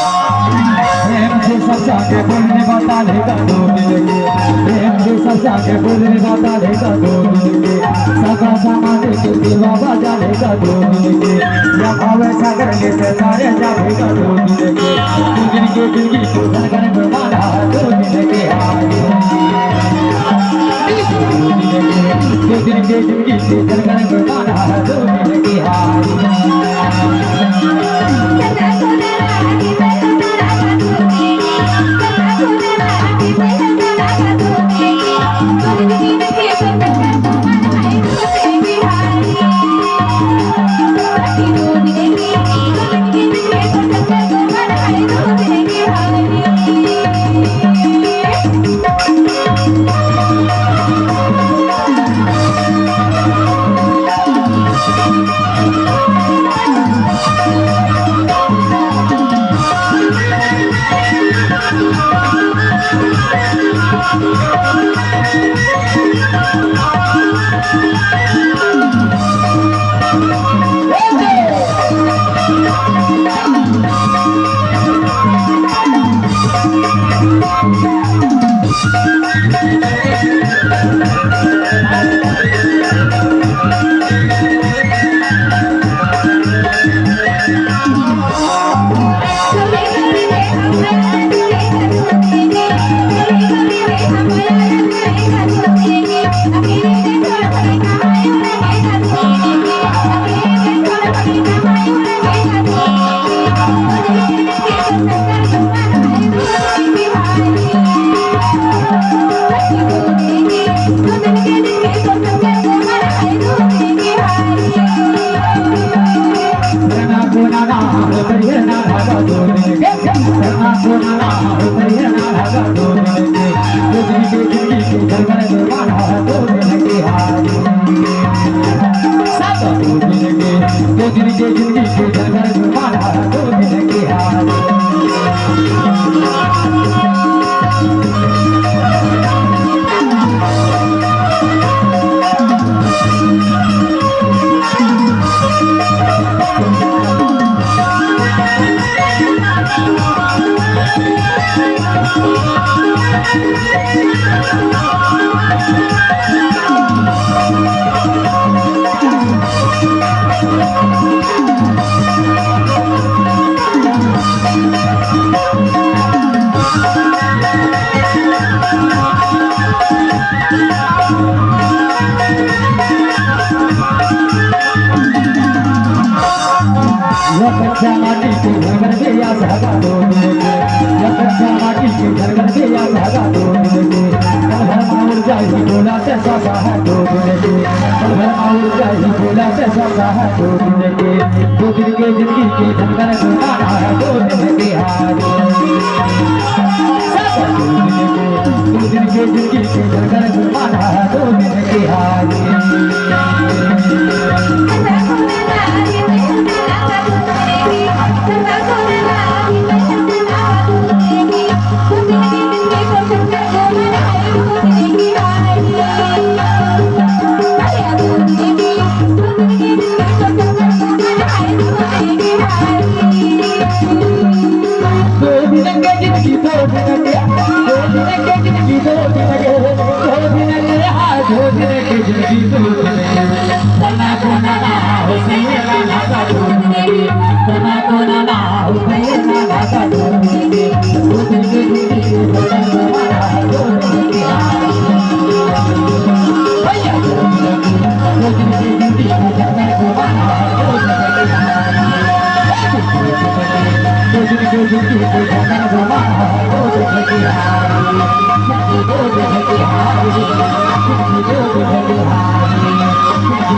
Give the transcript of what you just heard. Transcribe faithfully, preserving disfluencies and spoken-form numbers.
प्रेम से सजा के बोलने बता लेगा दो दिन के, प्रेम से सजा के बोलने बता लेगा दो दिन के, सगा समाज के सेवा बजा लेगा दो दिन के, या भावे सागर के सितारे जागेगा दो दिन के, दो दिन के जिंदगी को धड़कन में मारा दो दिन के, हाँ। दो दिन के जिंदगी को धड़कन में मारा दो दिन के, हाँ।